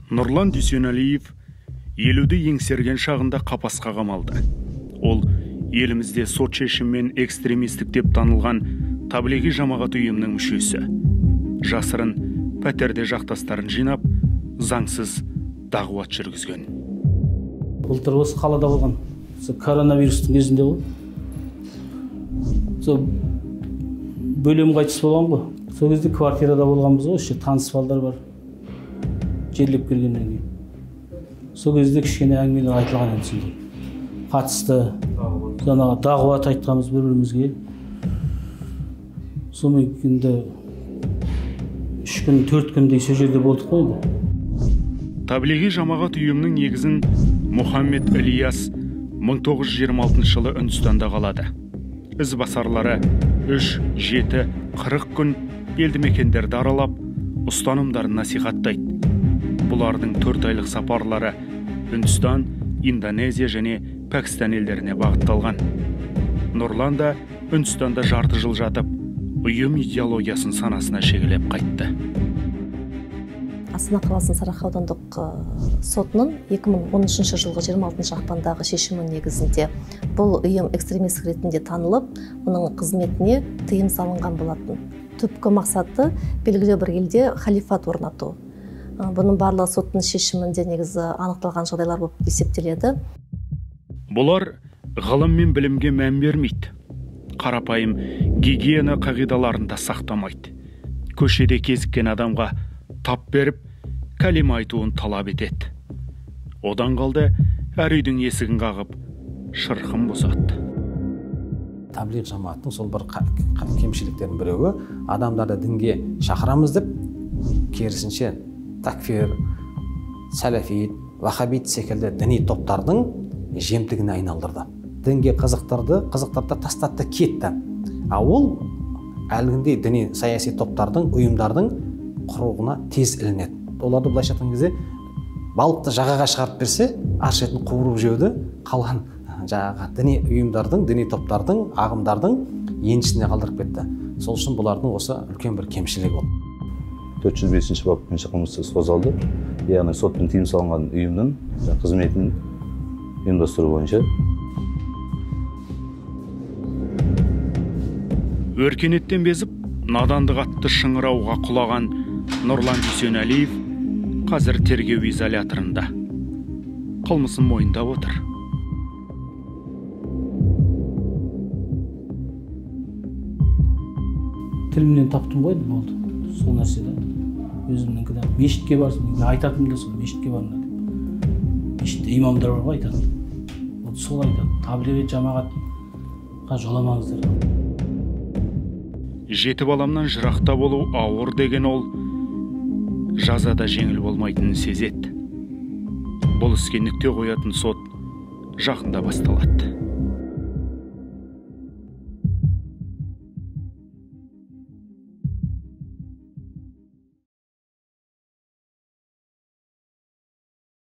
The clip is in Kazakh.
Нұрлан Дүйсенәлиев 50-ді еңсерген шағында қапасқа қамалды. Ол елімізде сот шешімімен экстремистік деп танылған Таблиғи жамағат ұйымының мүшесі. Жасырын пәтерде жақтастарын жинап, заңсыз дағуат жүргізген. Былтыр осы қалада болған, коронавирустың кезінде ғой. Сол бөлем қайтыс болған ғой. Сол кезде квартирада болғанбыз ғой, іште таныс балдар бар. Жерлеп келгеннен кейін. Сол кезде кішкене әңгімелер айтылған еді сондай. Қатысты жаңағы дағуат айтқанбыз бір-бірімізге. Сонымен енді 3 күн, 4 күндей сол жерде болдық қой енді. Таблиғи жамағат ұйымының негізін Мұхаммед Ілияс 1926 жылы Үндістанда қалады. Ізбасарлары 3, 7, 40 күн елді мекендерді аралап, ұстанымдарын насихаттайды. Бұлардың 4 айлық сапарлары Үндістан, Индонезия және Пәкістан елдеріне бағытталған. Нұрлан да Үндістанда жарты жыл жатып, ұйым идеологиясын санасына шегелеп қайтты. Астана қаласының Сарыарқа аудандық сотының 2013 жылғы 26 ақпандағы шешімі негізінде бұл ұйым экстремистік ретінде танылып, оның қызметіне тыйым салынған болатын. Түпкі мақсаты белгілі бір елде халифат орнату. Бұның барлығы соттың шешімінде негізі анықталған жағдайлар болып есептеледі. Бұлар ғылым мен білімге мән бермейді. Қарапайым гигиена қағидаларын да сақтамайды. Көшеде кезіккен адамға тап беріп, кәлима айтуын талап етеді. Одан қалды әр үйдің есігін қағып, шырқын бұзады. Таблиғ жамағаттың сол бір кемшіліктерінің біреуі, адамдарды дінге шақырамыз деп, керісінше такфир, сәләфит, вахабит секілді діни топтардың жемтігіне айналдырды. Дінге қызықтырды, қызықтырды, тастатты, кетті. А ол әлгіндей діни саяси топтардың, ұйымдардың құруғына тез ілінеді. Оларды былайша айтқан кезде балықты жағаға шығарып берсе, ар шетін қуырып жеуді қалған жаңағы діни ұйымдардың, діни топтардың, ағымдардың еншісіне қалдырып кетті. Сол үшін бұлардың осы үлкен бір кемшілігі болды. 405 бап бойынша қылмыстық іс қозғалды. Яғни сотпен тыйым салынған ұйымның қызметін ұйымдастыру бойынша. Өркениеттен безіп, надандық атты шыңырауға құлаған Нұрлан Дүйсенәлиев қазір тергеу изоляторында. Қылмысын мойындап отыр. Тілімнен таптым ғой, болды. Сол нәрседе. Өзімнің кінәм. Мешітке барсын, айтатыным да сол, мешітке барыңдар деп. Мешітте имамдар бар ғой айтатын. Вот сол айтады. Таблиғи жамағатқа жоламаңыздар. 7 баламнан жырақта болу ауыр деген ол, жазада жеңіл болмайтынын сезеді. Бұл іске нүкте қоятын сот жақында басталады.